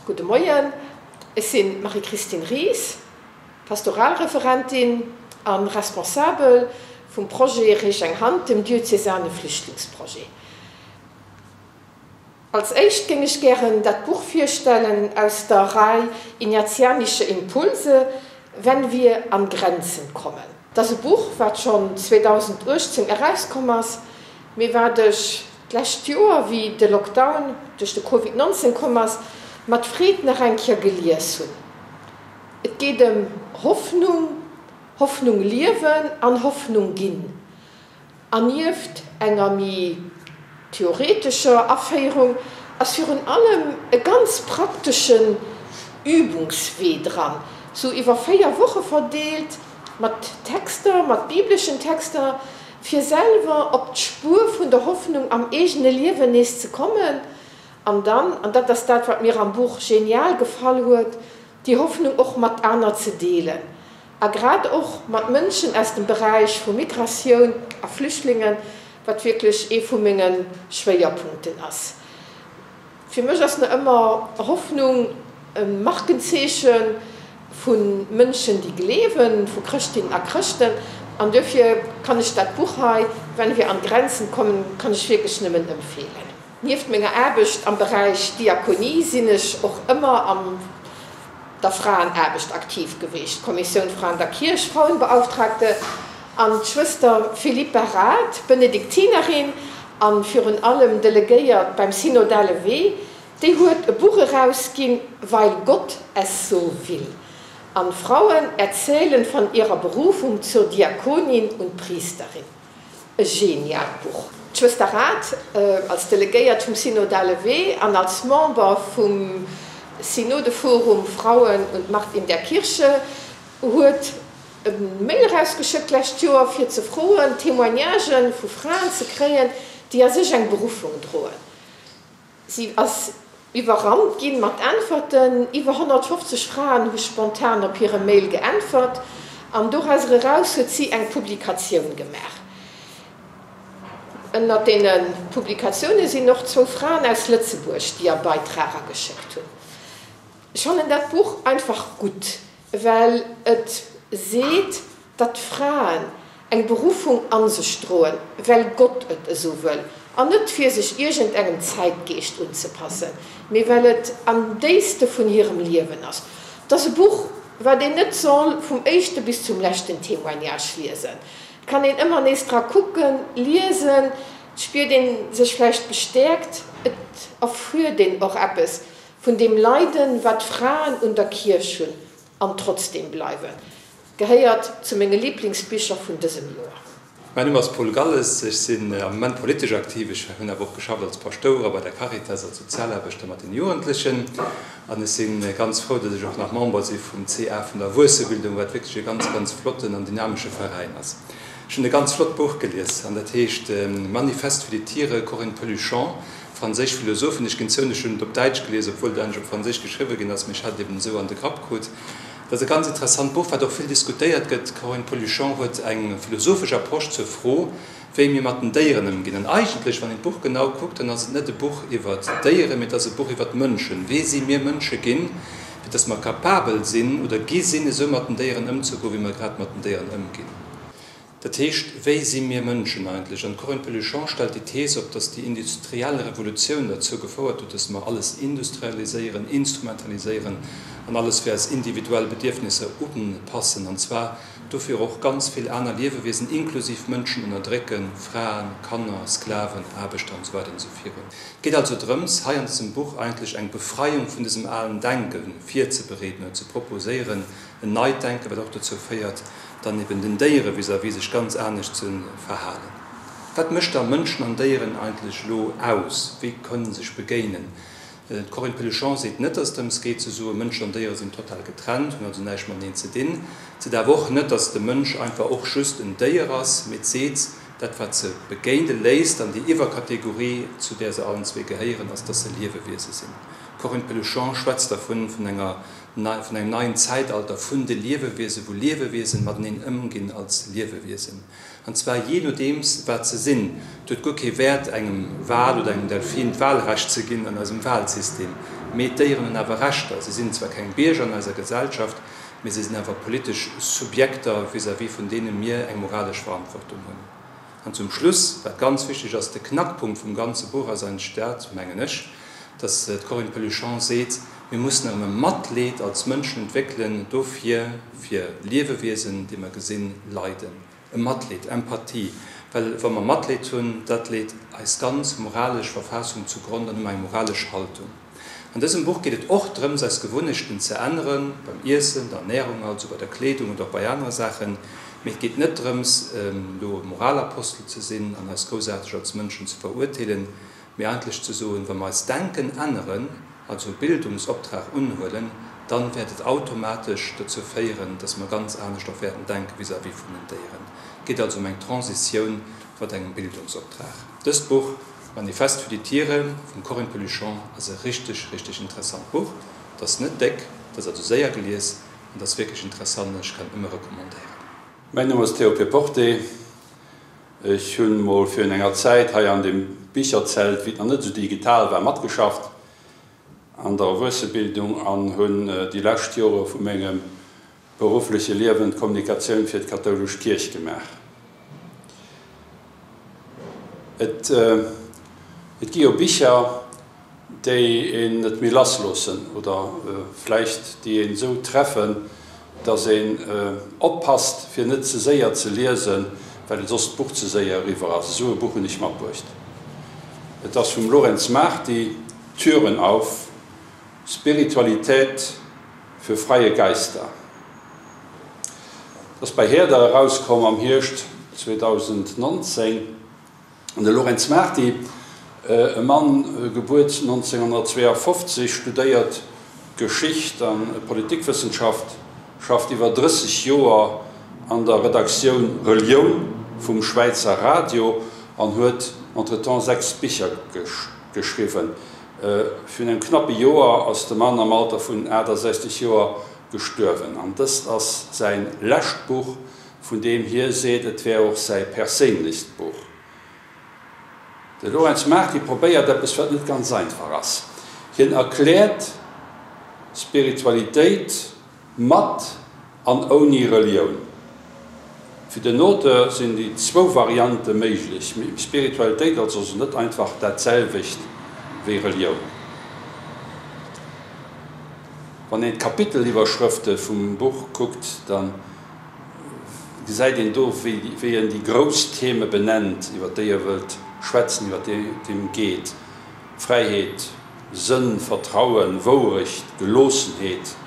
Gudde Moien, ech sinn d'Marie-Christine Ries, Pastoralreferentin a Responsabel vum Projet Reech eng Hand, dem diözesane Flüchtlingsprojet. Als éischt géing ech gären dat Buch virstellen aus der Rei Ignatianische Impulse, Wenn wir an Grenzen kommen. Dat ass e Buch, wat schonn 2018 erauskomm ass, mee wat ech d'lescht Joer, wéi de Lockdown duerch de Covid 19 komm ass, mat Freed nach eng Kéier gelies hunn. Et geet ëm Hoffnung, Hoffnung liewen an Hoffnung ginn. An nieft enger méi theoretescher Aféierung ass virun allem e ganz prakteschen Übungswee dran, sou iwwer 4 Woche verdeelt, mat Texter, mat bibleschen Texter, fir selwer op d'Spuer vun der Hoffnung am eegene Liewen nees ze kommen an dann, an dat ass dat, wat mir am Buch genial gefall huet, déi Hoffnung och mat aner ze deelen. A grad och mat Mënschen aus dem Beräich vu Migratioun a Flüchtlingen, wat wierklech ee vu menge Schwéierpunkten ass. Fir mech ass nach ëmmer Hoffnung e Markenzeeche vu Mënschen, déi gleewen, vu Chrëschtinnen a Chrëschten. An duerfir kann ech dat Buch hei, Wenn wir an Grenzen kommen, kann ech wierklech nëmmen empfeelen. Nieft menger Aarbecht am Beräich Diakonie sinn ech och ëmmer am der Fraenaarbecht aktiv geweecht, Kommissioun Fraen der Kierch, Frauenbeauftragte, an d'Schwëster Philippa Rath, Benediktinerin a virun allem Delegéiert beim Synodale Wee, déi huet e Buch erausginn, Weil Gott es so will, an Frauen erzählen von ihrer Berufung zur Diakonin und Priesterin. E geniaalt Buch. D'Schwëster Rath, als Delegéiert vum Synodale Wee an als Member vum Synodeforum Frauen und Macht in der Kirche, huet e Mail erausgeschëckt d'lescht Joer, fir ze froen, Témoignagë vu Fraen ze kréien, déi a sech eng Beruffung droen. Si ass iwwerrannt ginn mat Äntwerten. Iwwer 150 Fraen hu spontan op hire Mail geäntwert an dorauser eraus huet si eng Publikatioun gemaach. Ënnert deene Publikatioune sinn och zwou Fraen aus Lëtzebuerg, déi er Beitrag ageschéckt hunn. Ech fannen dat Buch einfach gutt, well et seet, datt Fraen eng Beruffung an sech droen, well Gott et esou wëll, an net fir sech iergendengem Zäitgeescht unzepassen, mee well et am déifste vun hirem Liewen ass. Et ass e Buch, wat een net soll vum éischte bis zum leschten Témoignage liesen. Et kann een ëmmer nees dra kucken, liesen, et spiert een sech vläicht bestäerkt, et erfuert een och eppes vun deem Leiden, wat Fraen un der Kierch hunn an trotzdeem bleiwen. Gehéiert zu menge Liblingsbicher vun dësem Joer. Mäin Numm ass Paul Galles, ech sinn am Moment politesch aktiv, ech hunn awer och geschafft als Paschtouer a bei der Caritas als Sozialaarbechter mat den Jugendlechen an ech si ganz frou, datt ech och nach Member si vum CA vun der Erwuessebildung, wat wierklech e ganz, ganz flotten an dynamesche Veräin ass. Ech hunn e ganz flott Buch gelies an dat heescht Manifest für die Tiere, Corinne Peluchon, franséisch Philosophin. Ech ginn zou, ech hunn et op Däitsch gelies, obwuel et eigentlech op Franséisch geschriwwe ginn ass, mee ech hat et eben esou an de Grapp krut. Dat ass e ganz interessant Buch, wat och vill diskutéiert gëtt. D'Corinne Peluchon huet eng philosophesch Approche zur Fro, wéi mir mat den Déieren ëmginn. An eigentlech, wann een d'Buch genau kuckt, dann ass et net e Buch iwwer d'Déieren, mee et ass e Buch iwwer d'Mënschen. Wee si mir Mënsche ginn, fir dass mer capabel sinn oder gi sinn, esou mat den Déieren ëmzegoen, wéi mer grad mat den Déieren ëmginn. Dat heescht, wéi si mir Mënschen eigentlech? An d'Corinne Peluchon stellt déi Thees op, datt déi industriell Revolutioun derzou gefouert huet, datt mer alles industrialiséieren, instrumentaliséieren an alles fir eis individuell Bedierfnisser upassen, an zwar dofir och ganz vill aner Liewewiesen, inklusiv Mënschen, ënnerdrécken, Fraen, Kanner, Sklaven, Aarbechter an esou weider an esou virun. Et geet also drëms, hei an dësem Buch eigentlech eng Befreiung vun dësem alen Denke virzebereeden oder ze proposéieren, en neit Denken, wat och dozou féiert, dann eben den Déiere vis-à-vis sech ganz anescht ze verhalen. Wat mécht da Mënschen an Déieren eigentlech elo aus? Wéi kënnen sech begéinen? D'Corinne Peluchon seet net, datt et drëms geet ze soen, Mënschen an Déiere sinn total getrennt, hunn also näischt mateneen ze dinn. Seet awer och net, datt de Mënsch einfach och just en Déier ass, mee seet, Dat wat se begéinde léisst an déi Iwwerkategorie, zu där se allen zwee gehéieren, ass, dass se Liewewiese sinn. D'Corinne Peluchon schwätzt dervun, vun enger vun engem neien Zäitalter vun de Liewewiesen, wou Liewewiesen mateneen ëmginn als Liewewiesen. An zwar jee nodeems wat se sinn. Et huet guer kee Wäert engem Wal oder engem Delfin d'Walrecht ze ginn an eisem Walsystem. Mee d'Déieren hunn awer Rechter. Si sinn zwar keng Bierger an eiser Gesellschaft, mee se sinn awer politesch Subjekter vis-à-vis vun deene mir eng moralesch Verantwortung hunn. An zum Schluss, wat ganz wichteg ass, de Knackpunkt vum ganze Buch ass eigentlech dat, mengen ech, dass d'Corinne Peluchon seet, mir mussen erëm e Matleed als Mënschen entwéckelen dofir, fir Liewewiesen, déi mer gesinn leiden. E Matleed, Empathie, well wa mer Matleed hunn, dat leet eis ganz moralesch Verfassung zugronn, dann hu mer eng moralesch Haltung. An dësem Buch geet et och drëms, eis Gewunnechten ze änneren, beim Iessen, der Ernährung also, bei der Kleedung oder och bei anere Saachen. Mee et geet net drëms, elo e Moralapostel ze sinn an eis groussaarteg als Mënschen ze verurteelen, mee eigentlech ze soen, wa mer eist Denken änneren, also e Bildungsoptrag unhuelen, dann wäert et automatesch dozou féieren, dass mer ganz anescht och wäerten denke vis-à-vis vun den Déieren. Et geet also ëm eng Transitioun mat engem Bildungsoptrag. Dëst Buch Manifest für die Tiere vum Corinne Peluchon ass e richteg, richteg interessant Buch. Et ass net déck, et ass also séier gelies an et ass wierklech interessant an ech kann et nëmme recommandéieren. Mäin Numm ass Théo Péporté. Ech hunn mol virun enger Zäit hei an dem Bicherzelt, wéi et nach net esou digital war, matgeschafft an der Erwuessebildung an hunn déi lescht Jore vu mengem beruffleche Liewen d'Kommunikatioun fir d'kathoulesch Kierch gemaach. Et et gi jo Bicher, déi een net méi lassloossen oder vläicht déi een esou treffen, datt een oppasst, fir net ze séier ze liesen, well soss d'Buch ze séier eriwwer ass. Esou e Buch hunn ech matbruecht. Et ass vum Lorenz Marty, Türen auf, Spiritualität für freie Geister. Et ass bei Herder erauskomm am Hierscht 2019. An de Lorenz Marty, e Mann, gebuer 1952, studéiert Geschicht a Politikwëssenschaft, schafft iwwer 30 Joer an der Redaktioun Relioun vum Schwäizer Radio an huet entretemps 6 Bicher geschriwwen. Virun engem knappe Joer ass de Mann am Alter vun 68 Joer gestuerwen. An dëst ass säin lescht Buch, vun deem hie seet, et wär och säi perséinlechst Buch. De Lorenz Marty probéiert eppes, wat net ganz einfach ass, Hien erkläert Spiritualitéit mat an ouni Relioun. Fir den Auteur sinn déi zwou Variante méiglech. Spiritualitéit ass also net einfach dat selwecht wéi Relioun. Wann een d'Kapiteliwwerschrëfte vum Buch kuckt, da gesäit een do, wéi en déi grouss Theme benennt, iwwer déi e wëllt schwätzen, iwwer déi et him geet. Fräiheet, Sënn, Vertrauen, Wourecht, Geloossenheet.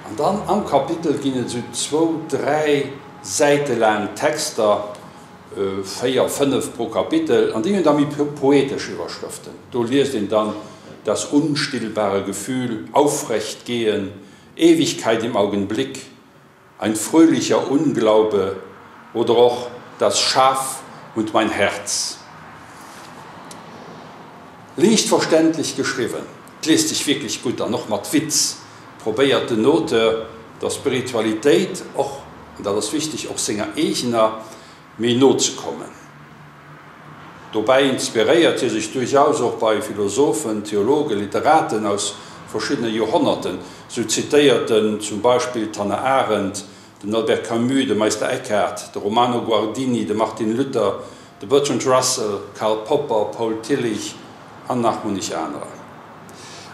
An dann am Kapitel ginn et esou zwou, dräi Säite laang Texter, véier, fënnef pro Kapitel, an déi hunn da méi poetesch Iwwerschrëften. Do liest een dann Das unstillbare Gefühl, Aufrecht gehen, Ewigkeit im Augenblick, Ein fröhlicher Unglaube oder och Das Schaf und mein Herz. Liicht verständlech geschriwwen, et liest sech wierklech gutt an och mat Witz probéiert den Auteur der Spiritualitéit och, an dat ass wichteg, och senger eegener, méi no ze kommen. Dobäi inspiréiert hie sech duerchaus och bei Philosophen, Theologen, Literaten aus verschiddene Joerhonnerten. Sou zitéiert en zum Beispill d'Hannah Arendt, den Albert Camus, de Meister Eckhart, de Romano Guardini, de Martin Luther, de Bertrand Russell, Karl Popper, Paul Tillich an nach munnech anerer.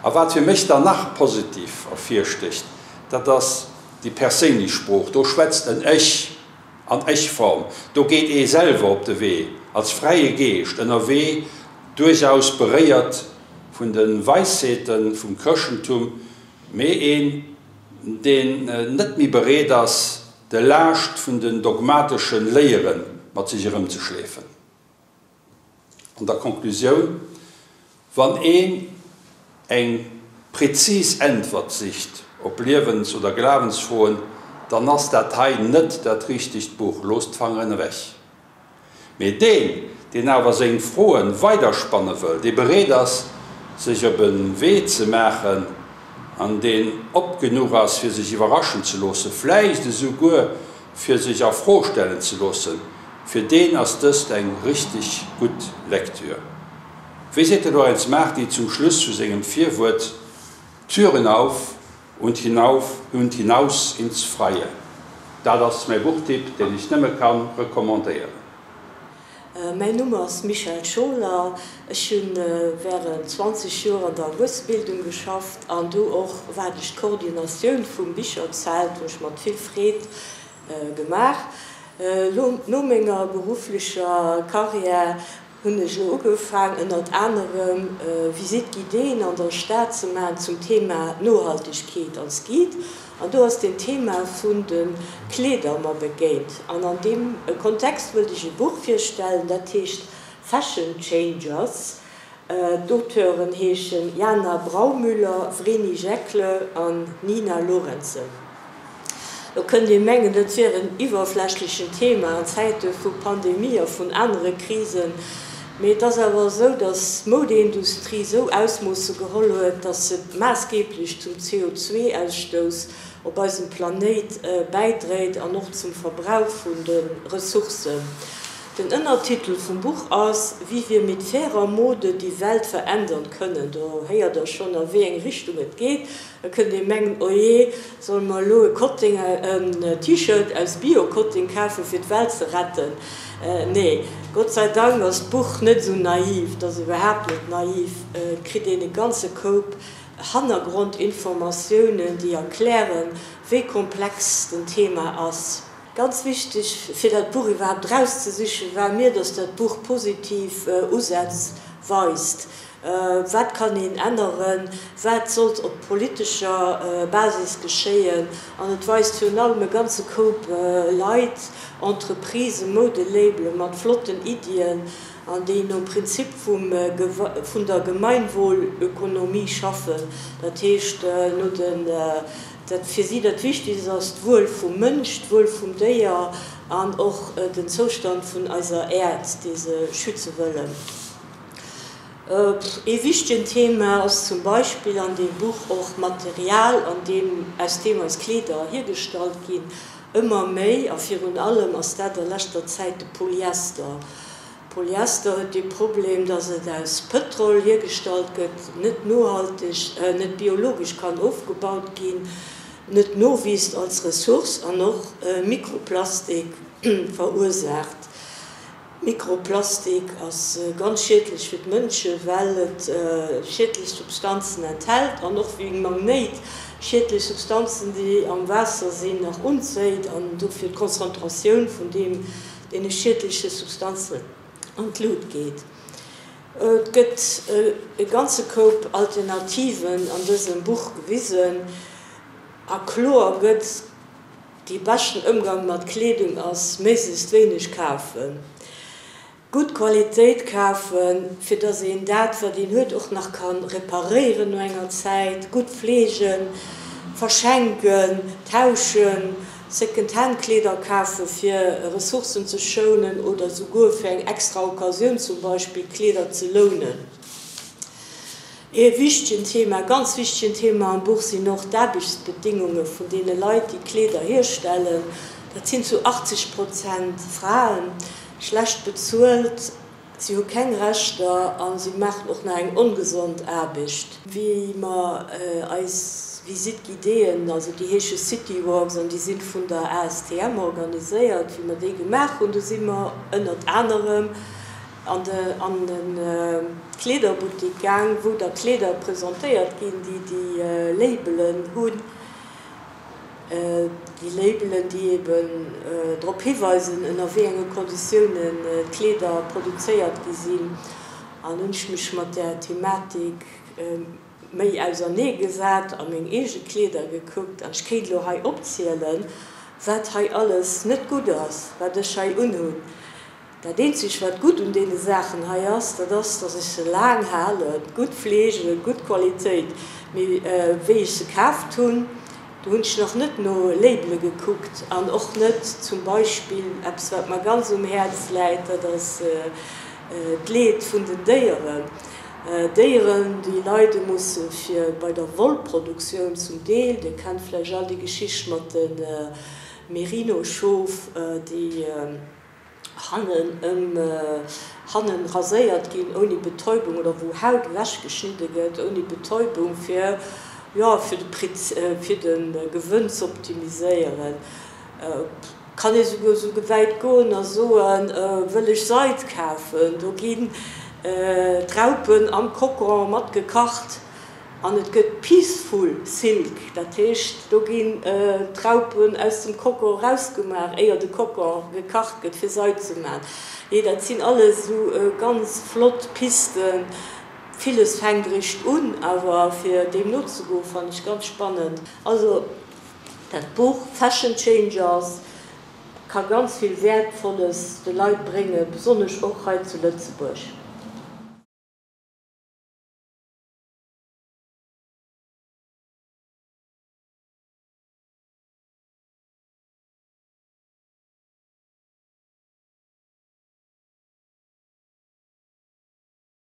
A wat fir mech dann nach positiv ervirstécht, dat ass déi perséinlech Sprooch. Do schwätzt en Ech. An Ech-Form, do geet ee selwer op de Wee, als fräie Geescht ënnerwee, duerchaus beréiert vun de Weisheete vum Chrëschtentum, mee een, deen net méi bereet ass, de Laascht vun den dogmatesche Léiere mat sech erëmzeschleefen. An der Konklusioun, Wann een eng prezis Äntwert sicht op Liewens oder Glawensfroen, dann ass dat hei net dat richtegt Buch. Loosst d'Fangeren ewech. Mee deen, deen awer seng Froen weiderspanne wëll, dee bereet ass, sech op e Wee ze maachen an deen op genuch ass, fir sech iwwerraschen ze loossen, vläicht esouguer fir sech a Fro stellen ze loossen, fir deen ass dëst eng richteg gutt Lektür. Wéi seet de Lorenz Marty zum Schluss vu sengem Virwuert, Türen auf und hinauf und hinaus ins Freie. Dat ass mäi Buchtipp, deen ech nëmme ka recommandéieren. Mäin Numm ass Michèle Scholer. Ech hu wärend 20 Joer an der Erwuessebildung geschafft an do och war ech d'Coordinatioun vum Bicherzelt, hunn ech mat vill Freed gemaach. No menger berufflecher Carrière hunn ech elo ugefaang ënnert anerem Visite guidéeën an der Stad ze maachen zum Thema Nohaltegkeet als Guide. An do ass den Thema vun de Kleeder mer begéint. An an deem Kontext wëllt ech e Buch virstellen, dat heescht Fashion Changers. D'Auteuren heeschen Jana Braumüller, Vreni Jäckle an Nina Lorenzen. Lo kënnt ee mengen, dat wier en iwwerflächlechen Thema an Zäite vu Pandemie a vun anere Krisen. Mee et ass awer esou, datt d'Moudeindustrie esou Ausmoosse geholl huet, datt se maassgeeblech zum CO2-Ausstouss op eisem Planéit bäidréit an och zum Verbrauch vun de Ressourcen. Den Ënnertitel vum Buch ass Wie wir mit fairer Mode die Welt verändern können. Do héiert der schonn, a wéi eng Richtung et geet. Da kënnt ee mengen, Ojee, solle mer elo e Kotteng, en T-Shirt aus Bio-Kotteng kafen, fir d'Welt ze retten? Nee, Gott sei Dank ass d'Buch net esou naiv, et ass iwwerhaapt net naiv. Et kritt een e ganze Koup Hannergrondinformatiounen, déi erklären, wéi komplex den Thema ass. Ganz wichteg, fir dat Buch iwwerhaapt erauszesichen, war mir, dass dat Buch positiv Usätz weist. Wat kann een änneren? Wat sollt op politescher Basis geschéien? An et weist virun allem e ganze Koup Leit, Entreprisen, Moudelabele mat flotten Iddien an déi nom Prinzip vun der Gemeinwohlökonomie schaffen. Dat heescht no den, dat fir si dat Wichtigst ass d'Wuel vum Mënsch, d'Wuel vum Déier an och den Zoustand vun eiser Äerd, dee se schütze wëllen. Ee wichtegen Thema ass zum Beispill an deem Buch och d'Material, an deem, aus deem eis Kleeder hiergestallt ginn. Ëmmer méi, a virun allem ass dat a leschter Zäit de Polyester. Polyester huet dee Problem, dass et aus Pëtrol hiergestallt gëtt, net nohalteg, net biologesch kann ofgebaut ginn, net nowiisst als Ressource an och Mikroplastik verursaacht. Mikroplastik ass ganz schiedlech fir d'Mënsche well et schiedlech Substanzen enthält an och wéi Magnéit schiedlech Substanzen déi am Waasser sinn nach unzéit an dofir d'Konzentratioun vun deem deene schiedleche Substanzen an d'Lut geet. Et gëtt e ganze Koup Alternativen an dësem Buch gewisen a kloer gëtt, Dee beschten Ëmgang mat Kleedung ass, méiglechst wéineg kafen. Gutt Qualitéit kafen, fir dass een dat, wat een huet, och nach ka reparéieren no enger Zäit. Gutt fleegen, verschenken, tauschen, Second-Hand-Kleeder kafen, fir Ressourcen ze schounen oder souguer fir eng extra Occasioun zum Beispill Kleeder ze lounen. Ee wichtegen Thema, ganz wichtegen Thema am Buch sinn och d'Aarbechtsbedingunge vun deene Leit, déi Kleeder hierstellen. Dat sinn zu 80 Prozent Fraen, schlecht bezuelt, si hu keng Rechter a si maachen och nach eng ongesond Aarbecht. Wéi mer eis Visite guidéeën, also déi heesche City Walks an déi si vun der ASTM organiséiert, wéi mer déi gemaach hunn, do si mer ënnert anerem, An de an den Kleederbuttik gaang, wou da Kleeder presentéiert ginn, déi déi Labelen hunn. Déi Labelen, déi eben drop hiweisen, ënner wéi enge Konditiounen d'Kleeder produzéiert gi sinn. An hunn ech mech mat där Thematik méi ausernee gesat a meng eege Kleeder gekuckt. An ech kéint elo hei opzielen, wat hei alles net gutt ass, wat ech hei unhunn. Dat eenzegt wat gutt un deene Saachen hei ass, dat ass, dass ech se laang halen, gutt fleegen, gutt Qualitéit. Mee wéi ech se kaaft hunn. Do hunn ech nach net no Labele gekuckt an och net zum Beispill eppes, wat mer ganz um Häerz läit, dat ass d'Leed vun den Déieren. Déieren, déi leide musse fir bei der Wollproduktioun zum Deel. Dir kennt vläicht all déi Geschicht mat de Merino-Schof, déi hannen ëm hannen raséiert ginn ouni Betäubung oder wou Haut ewechgeschnidde gëtt ouni Betäubung fir, jo, fir de Priz, fir de Gewënn z'optimiséieren. Kann ee souguer esou gewäit goen a soen, wëll ech Seid kafen, do ginn d'Raupen am Kokon mat gekacht an et gëtt peaceful silk, dat heescht do ginn d'Raupen aus dem Kokon erausgemaach, éier de Kokon gekacht gëtt fir Seid ze maachen. Nee, dat sinn alles esou ganz flott Pisten. Villes fänkt eréischt un, awer fir deem nozegoen, fannen ech ganz spannend. Also Dat Buch Fashion Changers ka ganz vill Wäertvolles de Leit bréngen, besonnesch och hei zu Lëtzebuerg.